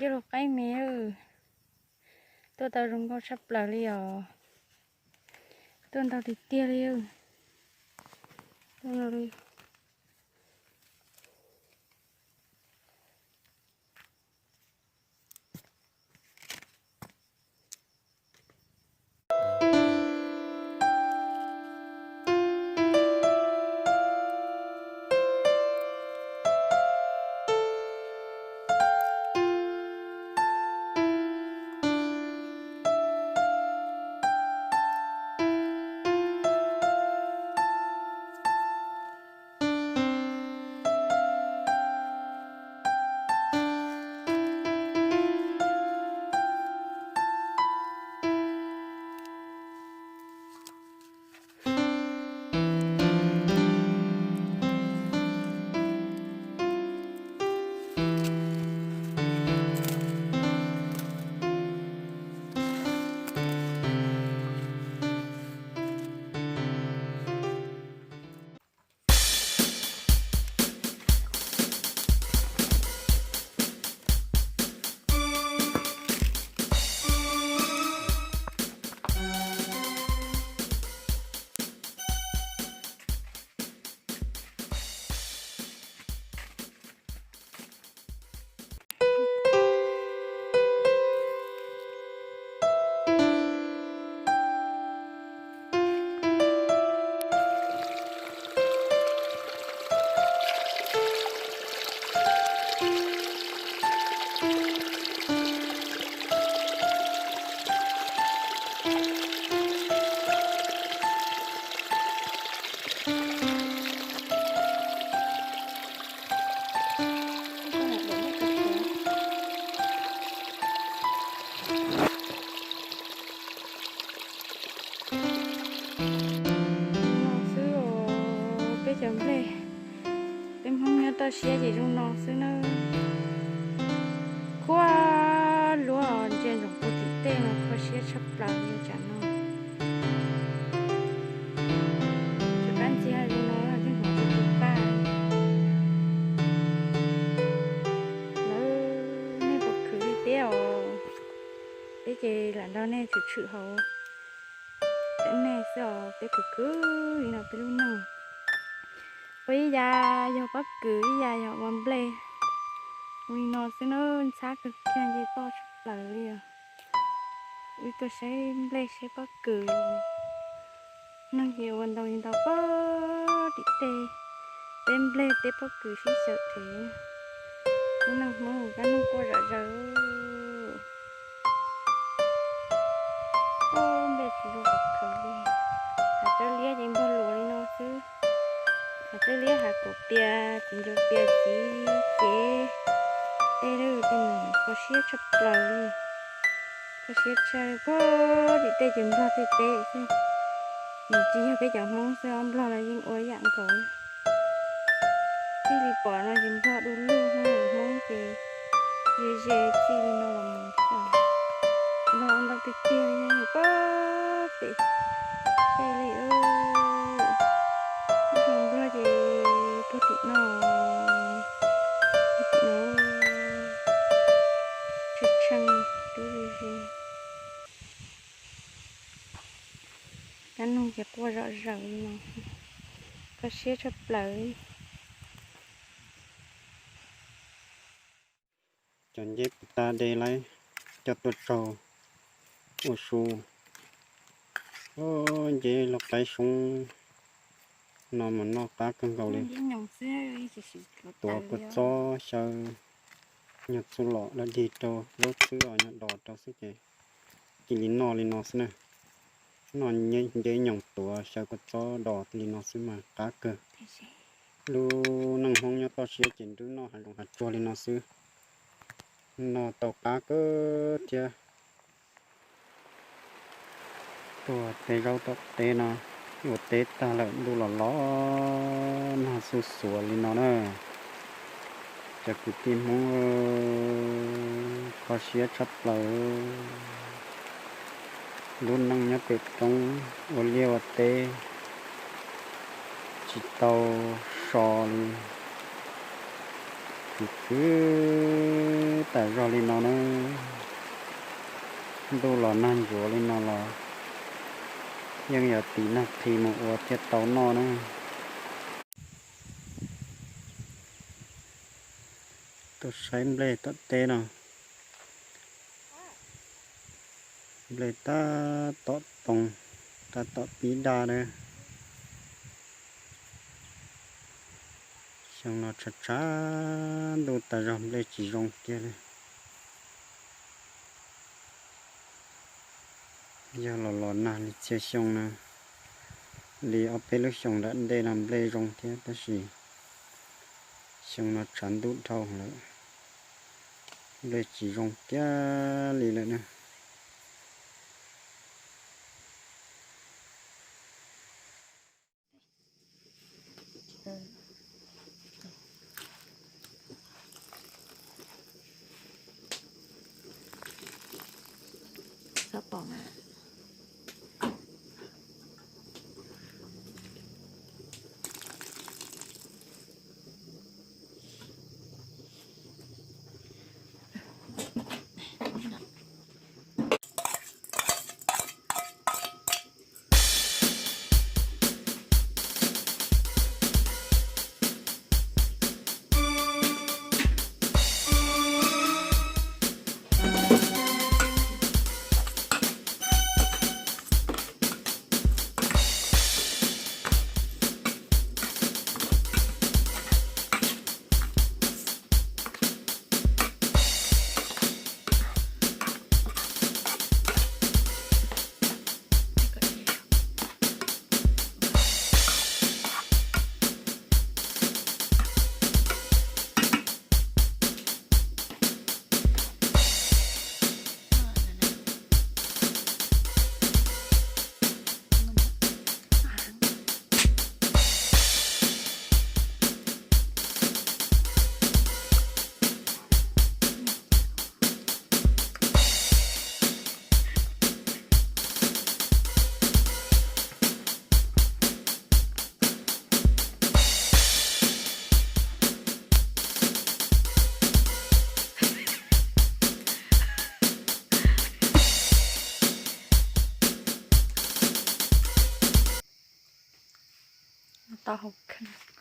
Coj lus qaib me, tuaj tau zoo nkauj tshaj plaws li os. Tuaj ntau tiag tiag li. Tuaj ntau li. Xwb os, peb cov nplej, peb Hmoob nyob toj siab ces zoo no xwb nawb. Khuab luab ntsia ntsoov puag tim tej no kho siab tshaj plaws li tsam no. Tus kab ntxhia zoo no thiab hnov tus tus paj. Lawv nej puas khwv li peb os? Peb ces lam nrog nej tshwm tshwm hauv nej xwb os, peb khwv khwv li no peb lub neej. Ua ib yav yog pob kws, ib yav yog ua nplej. Ua li no xwb na, ntxhab kawg kiag nce toj tshaj plaws li os. Wb tuaj saib nplej saib pob kws. Neeg ces ua ntau li ntau pob tim tej, teb nplej teb pob kws sib xyaw thev. Lub neej Hmoob kab noog quaj zom zaws. Nplej tsis zoo kawg li. Hav tsawb liab ces npog luas li no xwb. Hav tsawb liab hav kuav pias txiv ncuav pias txiv cev tej lawm tej no kho siab tshaj plaws li. Kho siab tshaj puag tim tej ces nplog tej teb xwb. Nws tsis yog peb cov Hmoob xwb, ob nplog los yeej ua ib yam nkaus. Txij li pom no ces nplog du lug, Hmoob ces ze ze txij li no los mus xwb. Nplog ntau tiag tiag li pob pem tej li. Ib tug nplog ces puag tim no, puag tim no, tshee tshee dub ze ze. Kab noog ces quaj zom zaws li no, kho siab tshaj plaws. Cov nceb puas tas de lawm, coj tuaj tsaug ua su. Nceb lub qaib soob no mas noj qab kawg nkaus li. Tuav kua txob xyaw nyuag txuj lom dog dig rau zaub xwb os, nyuag dos rau xwb ces cia li noj li no xwb na. Noj nceb nyoos tuav xyaw kua txob dos li no xwb mas qab kawg. Lub neej Hmoob nyob toj siab ces nrub noj hav zoov hav tsuag li no xwb. Noj tau qab kawg thiab. Tuaj teb zaub tom teb no, ua teb tag lawm ntuj los los nag xuj xuav li no na. Cov kwv tij Hmoob, kho siab tshaj plaws. Lub neej nyob pem roob ua liaj ua teb tsis tau so li. Khwv khwv tas zog li no na, ntuj los nag ntsuav li no los yeej yuav tiv nag qhi mus ua thiaj tau noj na. Tuaj saib nplej tom teb no, nplej tab tom toog, tab tom pib daj na. Xyoo no tshav tshav ntuj tas zog nplej tsis zoo kiag li. Yog los los nag li txhia xyoo na, li ob peb lub xyoo nram ntej no nplej zoo thiab tab sis xyoo no tshav ntuj dhau lawm, nplej tsis zoo kiag li lawm na. Tau hauv kheej.